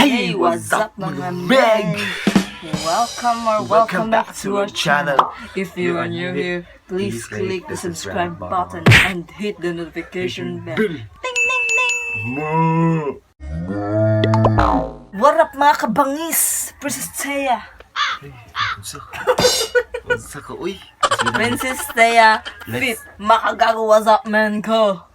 Hey, what's up, mga meg? Welcome or welcome back to our channel. If you are new here, please click the subscribe button and hit the notification bell. Ding, ding, ding! Mo. What up, mga kabangis? Princess Thea. Unsa? Unsa ka, uy? Princess Thea feat. Makagago, what's up, man ko?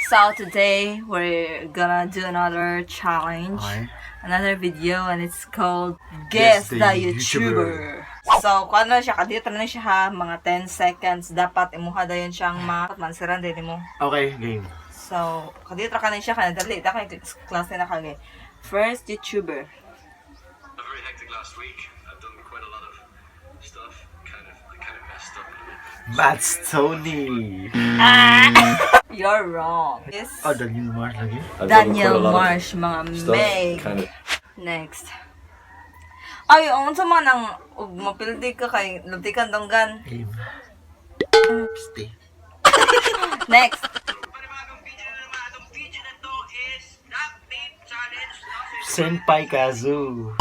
So today we're gonna do another challenge. Okay. Another video and it's called Guess Guess the the YouTuber. So, kung ano siya, kadiyot na siya ha, mga 10 seconds, dapat imuha dayon siyang ma mansiran din mo. Okay, game. So, kadiyot ra ka na siya, kana dali, da kay klase na kage. First YouTuber. Very hectic last week. I've done quite a lot of stuff. Kind of, I kind of messed up a little bit. Matt Stoney. You're wrong. Yes. Oh, Daniel Marsh lagi. I've done Daniel quite a lot of Marsh, mga stuff. meg. Kind of. Next. Ay, ang unsa man ang ug mapildi ka kay lubtikan donggan. Game. Stay. Next. Senpai Kazu.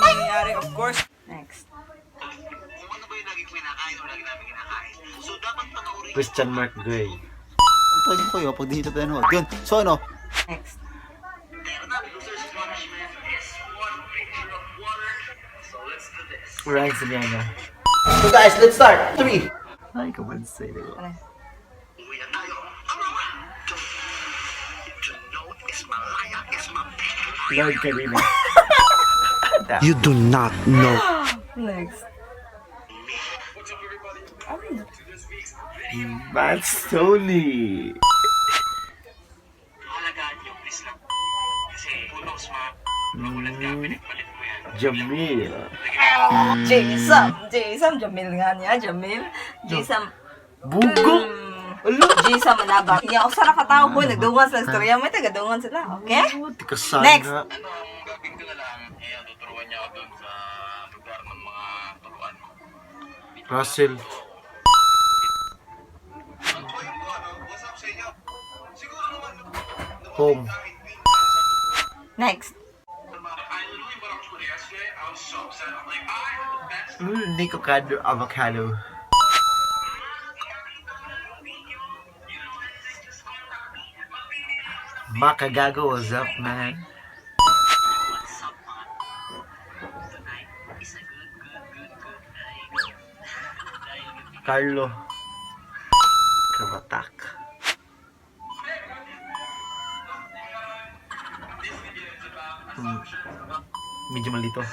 Nangyari, of course. Next. Christian Mark Gray. Pwede ko kayo pag dito tayo nanood. Yun. So ano, Next. Ryan Siliana. So guys, let's start. 3. Ay, kabansay na ko. Ano? Lord kanina. You do not know. Next. Matt Stoney. Jamil. Jason. Jason, Jamil nga niya. Jamil. Jason. Bugo. Ulo. Jason Manaba. Kanya usa ra ka tawo boy nagdungan sa istorya may taga-dungan sila. Okay? Di ka sana. Next. Ano ang gagawin ko na lang, eh, tuturuan niya ako dun sa lugar ng mga turuan. Russell. Home. Next. Nico Cado Avocado. Makagago, what's up, man? Carlo. Kabatak. Medyo malito. I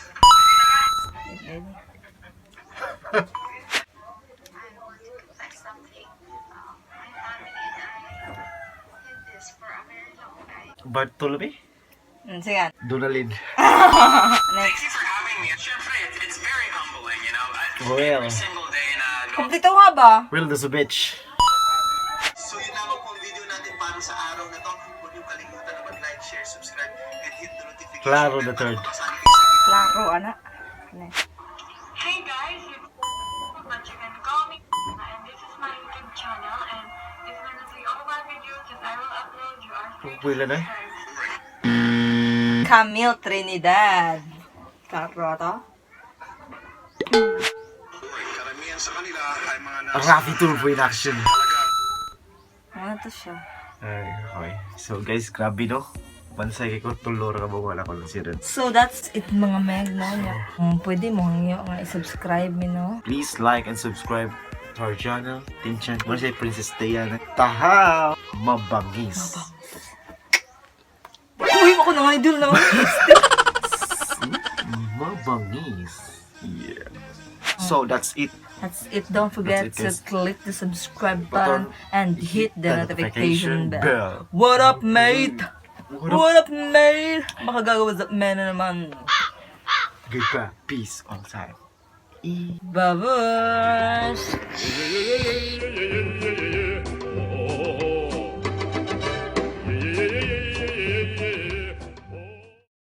want to confess something. My family and I did this for a very long time. Bartolome? Sige. Donalyn. Next. Thank you for having me. Siyempre, it's very humbling. Well. Every single day na Kompleto nga ba? Will the bitch. So yun lamang po ang video natin para sa araw na to. Huwag niyong kalimutan na mag-like, share, subscribe, and hit the notification Claro, bell the para third. makasali kayo sa video. Klaro, ana. Next. Hey guys, it's but you can call me and this is my YouTube channel, and if you want to see all my videos that I will upload, you are free to Pwila na eh. subscribe. Camille Trinidad. Klaro to? Karamihan sa kanila ay mga nasa Rafi Turbo in action. Ano to siya? Ay, okay. So guys, grabe no? Bansay kay ko tulor ka ba wala ko lang si Red. So that's it, mga meg, no? Pwede mo hangyo nga i-subscribe mi, no? Please like and subscribe to our channel. Team Chan. Muna si Princess Thea na Tahaw! Mabangis. Uy, ako na idol na. Mabangis. Yeah. So that's it. That's it. Don't forget That's it, guys. to click the subscribe button and hit the notification bell. bell. What up, mate? What up? What up, mate? Makagagawa sa man na naman. Goodbye. Peace all time. Bye-bye! Yeah.